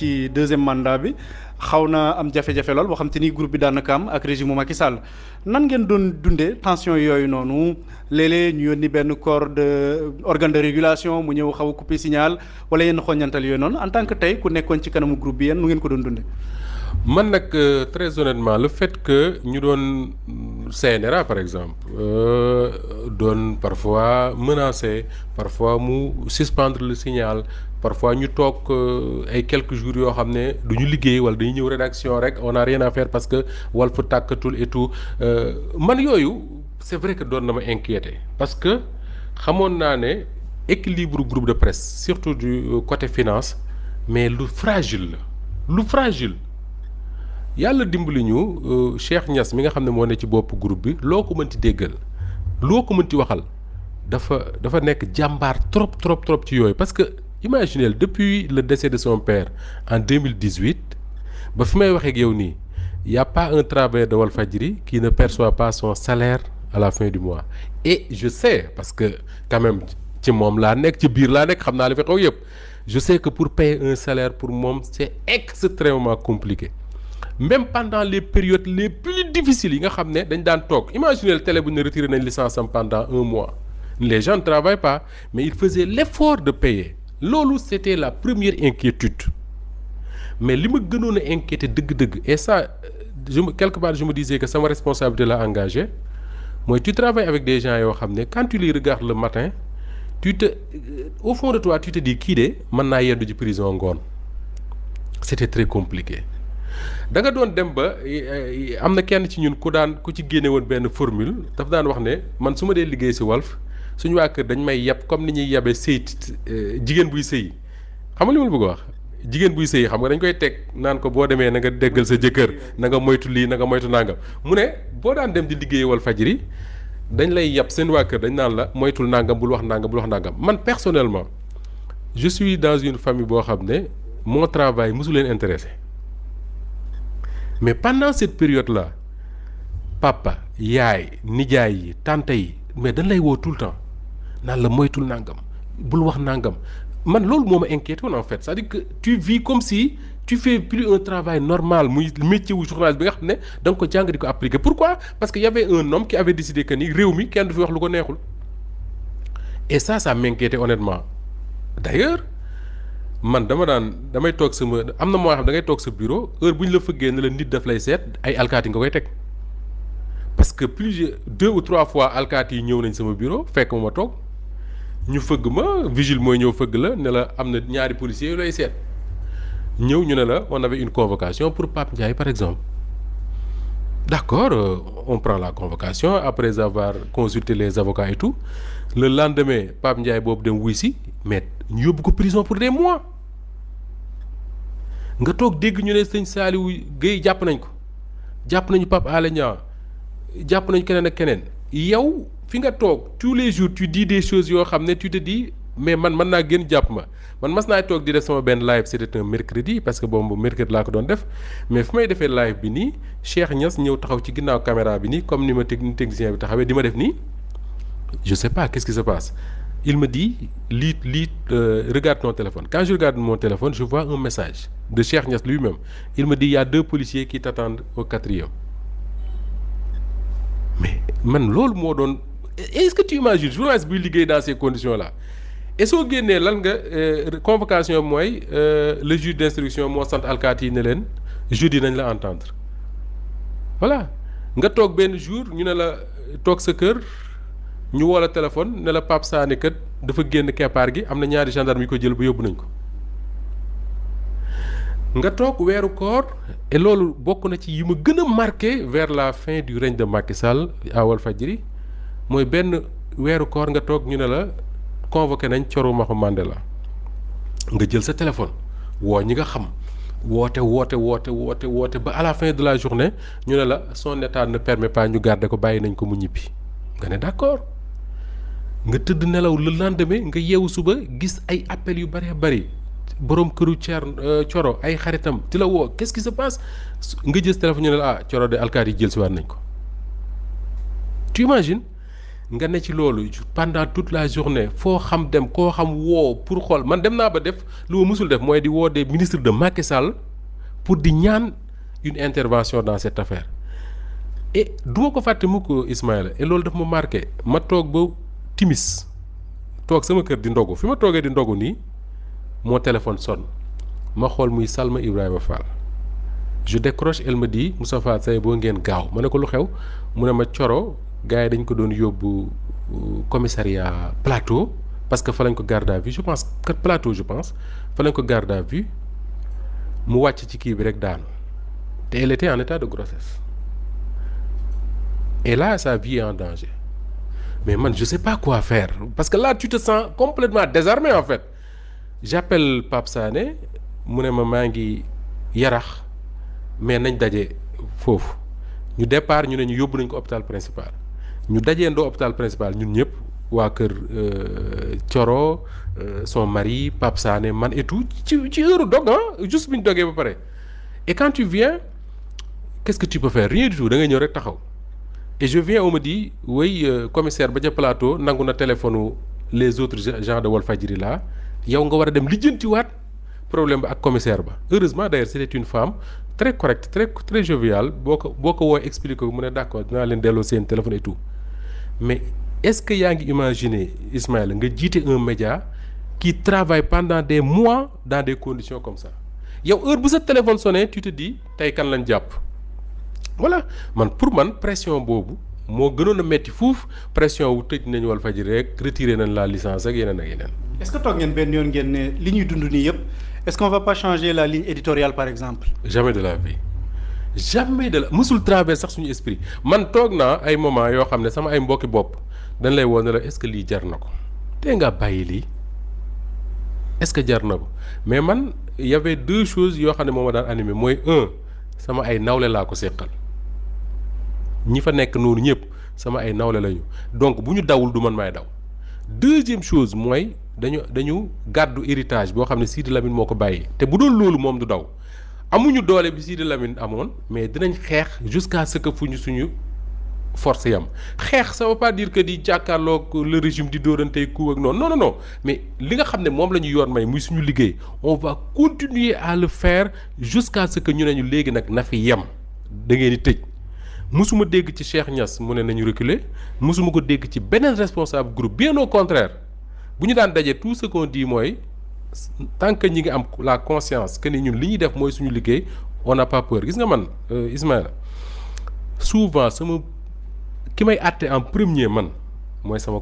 ci deuxième mandat bi xaw na am jafe-jafe lool boo xam te ni groupe bi daanaka am ak régime Macky Sall nan ngeen doon dundee tension yooyu noonu léeg-léeg ñu yónni benn corps de organe de régulation mu ñëw xaw a couper signal wala yenn xoññantal yooyu noonu en tant que tey ku nekkoon ci kanamu groupe bi yéen nu ngeen ko doon dundee. man nag très honnêtement le fait que ñu doon CNRA par exemple doon parfois menacer parfois mu suspendre le signal parfois ñu toog ay quelques jours yoo xam ne du ñu liggéey wala dañuy ñëw rédaction rek on a rien à faire parce que Walf tàkkatul et tout man yooyu c'est vrai que doon na ma inquiéter parce que xamoon naa ne équilibre groupe de presse surtout du côté finance mais lu fragile la lu fragile. yàlla dimbali ñu Cheikh Niass mi nga xam ne moo ne ci bopp groupe bi loo ko mënti déggal loo ko mënti waxal dafa nekk jàmbaar trop ci yooyu parce que imaginez depuis le décès de son père en 2018 ba fi may waxee ak yow nii y a pas un travailleur de Walfadjri qui ne perçoit pas son salaire à la fin du mois et je sais parce que quand même ci moom laa nekk ci biir laa nekk xam naa li fi xew yëpp je sais que pour payer un salaire pour moom c'est extrêmement compliqué. Même pendant les périodes les plus difficiles yi nga xam ne dañ daan toog imaginez le télé bu ñu retiré nañ licence am pendant un mois les gens ne travaillent pas mais ils faisaient l'effort de payer loolu c'était la première inquiétude mais li ma gënoon a inquiété dëgg-dëgg et ça quelque part je me disais que sama responsabilité la engagé mooy tu travailles avec des gens yoo xam ne quand tu les regardes le matin au fond de toi tu te dis kii de mën naa yendu ji prison ngoon c'était très compliqué. da nga doon dem ba am na kenn ci ñun ku ci génne woon benn formule daf daan wax ne man su ma dee liggéey ci Walf suñu waa kër dañ may yeb comme ni ñuy yebee sëy jigéen buy sëy xam nga li ma bëgg a wax jigéen buy sëy xam nga dañ koy teg naan ko boo demee na nga déggal sa jëkkër na nga moytu lii na nga moytu nangam mu ne boo daan dem di liggéey Walfadjri dañ lay yeb seen waa kër dañ naan la moytul nangam bul wax nangam bul wax nangam man personnellement je suis dans une famille boo xam ne mon travail mosu leen intéressé. mais pendant cette période-là papa yaay nijaay yi tante yi mais dañ lay woo tout le temps naan la moytul nangam bul wax nangam man loolu moo ma inquiété woon en fait c'est-à-dire que tu vis comme si tu fais plus un travail normal muy métier wu journaliste bi nga xam ne da nga ko jàng di ko appliquer pourquoi parce que y avait un homme qui avait décidé que ni réew mi kenn du fi wax lu ko neexul et ça m'inquiétait honnêtement d'ailleurs man damay toog sama am na moo xam da ngay toog sa bureau heure bu ñu la fëggee ne la nit daf lay seet ay alkaati nga koy teg parce que plusieurs 2 ou 3 fois alkaati yi ñëw nañ sama bureau fekk ma toog ñu fëgg ma vigile mooy ñëw fëgg la ne la am na ñaari policiers yu lay seet ñëw ñu ne la on avait une convocation pour Pape Ndiaye par exemple d'accord on prend la convocation après avoir consulté les avocats et tout le lendemain Pape Ndiaye boobu dem wuy si mais ñu yóbbu ko prison pour des mois nga toog dégg ñu ne sëñ Saliou Guèye jàpp nañ ko jàpp nañu Pape Alé Niang jàpp nañu keneen ak keneen yow fi nga toog tous les jours tu dis des choses yoo xam ne tu te dis mais man mën naa génn jàpp ma man mas naa toog di def sama benn live c'était un mercredi parce que boobu mercredi laa ko doon def mais fi may defee live bi nii Cheikh Niass ñëw taxaw ci ginnaaw caméra bi nii comme ni ma technicien bi taxawee di ma def nii je sais pas qu'est-ce qui se passe il me dit regarde ton téléphone quand je regarde mon téléphone je vois un message de Cheikh Niass lui-même il me dit il y a 2 policiers qui t'attendent au 4e mais man loolu moo doon est-ce que tu imagines journaliste buy liggéey dans ces conditions là et soo génnee lan nga convocation mooy le juge d'instruction moo sant alkaati yi ne leen jeudi nañ la entendre voilà nga toog benn jour ñu ne la toog sa kër ñu woo la téléphone ne la Pape Sané kat dafa génn keppaar gi am na ñaari gendarme yi ko jël ba yóbbu nañ ko nga toog weeru koor et loolu bokk na ci yi ma gën a marqué vers la fin du règne de Macky Sall à Walfadjri mooy benn weeru koor nga toog ñu ne la convoqué nañ Thioro Maxu Mandela nga jël sa téléphone woo ñi nga xam woote ba à la fin de la journée ñu ne la son état ne permet pas ñu garder ko bàyyi nañ ko mu ñibbi nga ne d'accord nga tëdd nelaw le lendemain nga yeewu suba gis ay appels yu bëree bëri borom këru Thioro ay xaritam di la woo qu'est-ce qui se passe nga jël téléphone ñu ne la Thioro de alkaati yi jël si waat nañ ko tu imagines nga ne ci loolu pendant toute la journée foo xam dem koo xam woo pour xool man dem naa ba def lu ma musul def mooy di woo des ministres de Macky Sall pour di ñaan une intervention dans cette affaire et du ma ko fàtte mukk Ismaïla et loolu daf ma marqué ma toog ba timis toog sama kër di ndogu fi ma toogee di ndogu nii mon téléphone sonne ma xool muy Salma Ibrahima Fall je décroche elle me dit Moustapha say boo ngeen gaaw ma ne ko lu xew mu ne ma Coro gars yi dañ ko doon yóbbu commissariat plateau parce que fa lañ ko garde à vue je pense que plateau je pense fa lañ ko garde à vue mu wàcc ci kii bi rek daanu te elle était en état de grossesse et là sa vie est en danger mais man je sais pas quoi faire parce que là tu te sens complètement désarmé en fait j'appelle Pape Sané mu ne ma maa ngi Yarax mais nañ daje foofu ñu départ ñu ne ñu yóbbu nañ ko hôpital principal ñu dajeendoo hôpital principal ñun ñëpp waa kër Coro son mari Pape Sané man et tout ci heure dog juste bi ñu dogee ba pare et quand tu viens qu'est-ce que tu peux faire rien du tout da ngay ñëw rek taxaw et je viens on me dit oui commissaire ba ca plateau nangu na téléphone les autres gens de Walfadjri là yow nga war a dem lijjantiwaat problème ba ak commissaire ba heureusement d'ailleurs c'était une femme très correcte très joviale boo ko woo expliqué ko mu ne d'accord dinaa leen delloo seen téléphone et tout mais est-ce que yaa ngi imaginer Ismaïla nga jiite un média qui travaille pendant des mois dans des conditions comme ça yow heure bu sa téléphone sonné tu te dis tey kan lañ jàpp voilà man pour man pression boobu moo gënoon a metti fuuf pression wu tëj nañu Walfadjri rek retiré nañ la licence ak yeneen ak yeneen. est-ce que toog ngeen benn yoon ngeen ne li ñuy dund nii yëpp est-ce qu'on va pas changer la ligne éditoriale par exemple. jamais de la vie jamais de la mësul traverse sax suñu esprit man toog naa ay moment yoo xam ne sama ay mbokki bopp dañ lay woo ne la est-ce que lii jar na ko tey nga bàyyi lii est-ce que jar na ko mais man y avait deux choses yoo xam ne moo ma daan animé mooy sama ay nawle laa ko seqal ñi fa nekk noonu ñëpp sama ay nawle lañu donc bu ñu dawul du man maay daw deuxième chose mooy dañu gàddu héritage boo xam ne Sidi Lamine moo ko bàyyi te bu doon loolu moom du daw amuñu doole bi Sidi Lamine amoon mais dinañ xeex jusqu'à ce que fu ñu suñu force yam xeex ça veut pas dire que di jàkkaarloog le régime di dóorantey coup ak noonu non non non mais li nga xam ne moom la ñu yoon may muy suñu liggéey on va continuer à le faire jusqu'à ce que ñu ne ñu léegi nag na fi yem da ngeen di tëj musuma dégg ci Cheikh Niass mu ne nañu reculer musuma ko dégg ci beneen responsable groupe bien au contraire bu ñu daan daje tout ce qu'on dit mooy tant que ñi ngi am la conscience que ni ñun li ñuy def mooy suñu liggéey on n'a pas peur gis nga man Ismaïla souvent sama ki may àtte en premier man mooy sama